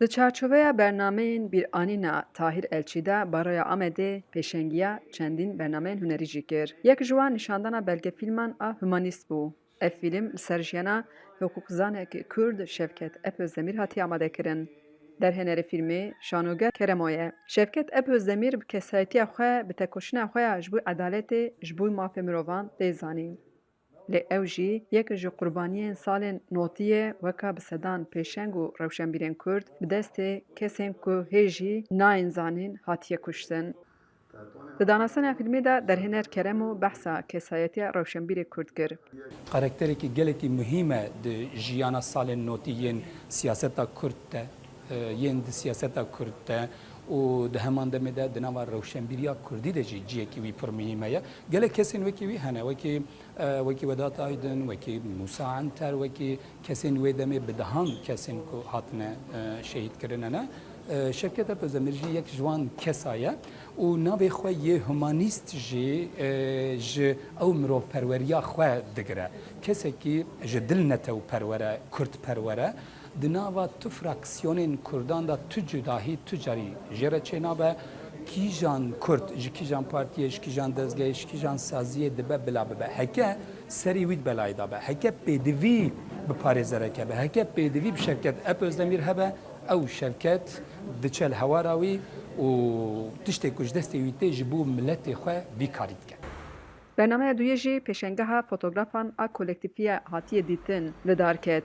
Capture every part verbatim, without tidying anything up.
Di çarçoveya bernameyên bîranîna Tahîr Elçî de Baroya Amedê pêşengiya çendîn bernameyên hunerî jî kir. Yek ji wan nîşandana belgefîlman a humanîst bû. Ev fîlm li ser jiyana hiqûqzanekî Kurd Şevket Epözdemir hatiye amadekirin. Derhênerê fîlmê şanoger Keremo ye. Şevket Epözdemir bi kesayetiya xwe, bi tekoşîna xwe ya ji bo edaletê, ji bo mafê mirovan tê zanîn. Lê ew jî yek ji qurbaniyên salên notî ye, weka bi sedan pêşeng û rewşenbîrên Kurd bi destê kesên ku hê jî nayên zanîn hatiye kuştin. Di danasena fîlmê de derhêner Keremo behsa kesayetiya rewşenbîrê Kurd kir. Karakterekî gelekî muhîm e di jiyana salên notî yên siyaseta Kurd de, e, yên di siyaseta Kurd de û di heman demê de di nava rewşenbîriya Kurdî de jî ciyekî wî pir muhîm heye. Gelek kesên wekî wî hene, wekî, e, wekî Vedat Aydın, wekî Musa Anter, wekî kesên wê demê bi dehan kesên ku hatine, e, şehîd kirine ne. E, Şevket Epözdemir jî yek ji wan kesa ye û navê xwe yê humanîst jî, e, ji ew mirovperweriya xwe digire. Kesekî ji dil netewperwer e, kurdperwer e. Di nava tu fraksiyonên Kurdan de tu cudahî tu carî jê re çênabe. Kîjan Kurd, ji kîjan partiyê, ji kîjan dezgehê, ji kîjan saziyê dibe bila bibe. Heke serî wî di belayê de be, heke pêdivî bi parêzerek hebe, heke pêdivî bi Şevket Epözdemir hebe, ew Şevket diçe li hewara wî û tiştê ku ji destê wî tê ji bo miletê xwe vî karî dike. Bernameya duyê jî pêşengeha fotografan a kolektifiye hatiye dîtin li dar ket.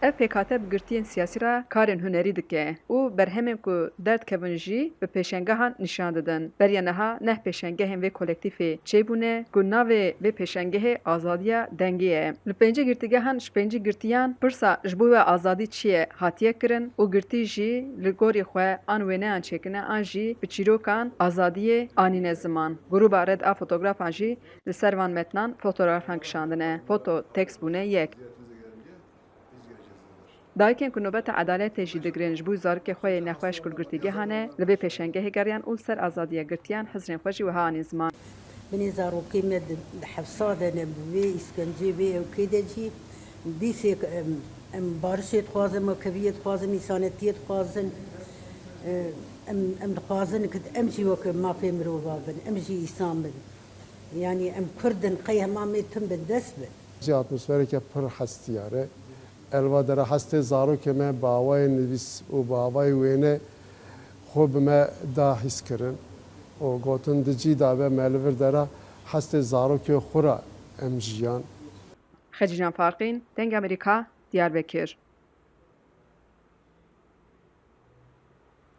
Ev pêkhate bi girtiyên siyasî re karên hunerî dike û berhemên ku derdikevin jî bi pêşengehan nîşan didin. Beriya niha neh pêşengehên vê kolektîfê çêbûne ku navê vê pêşengehê Azadiya Dengê ye. Li pêncî girtîgehan ji pêncî girtiyan pirsa ji bo we azadî çi ye hatiye kirin û girtî jî li gorî xwe an wêneyan çêkirine an jî bi çîrokan azadiyê anîne ziman. Grûba Red a fotografan jî li ser van metnan fotografan kişandine. Foto tekst bûne yek. Dayikên ku nobeta edaletê jî digirin ji bo zarokê xwe yê nexweş ku li girtîgehan e, li vê pêşengehê geriyan û li ser azadiya girtiyan hizrên xwe jî wiha anîn ziman. Binê zarokê me di, di hefsa de ne, bi vê îskencê, vê ewkê de jî dîsêk em, em barişê dixwazin, em keviyê dixwazin, însanetiyê dixwazin. E, em, em dixwazin ku em jî wek mafê mirova bin, em jî îsan bin. Yanî em Kurd in, qey hema mê tim bin, dest bin. Cî atmosfereke pir hestiyar e. Elva dera hestê zarokê me bi awayê nivîs û bi awayê wêne xwe bi me da hîs kirin û gotin di cî de be me li vir dera hestê zarokê xwe re em jiyan. Xecîcan Farqîn, Dengê Amerîka, Diyarbekir.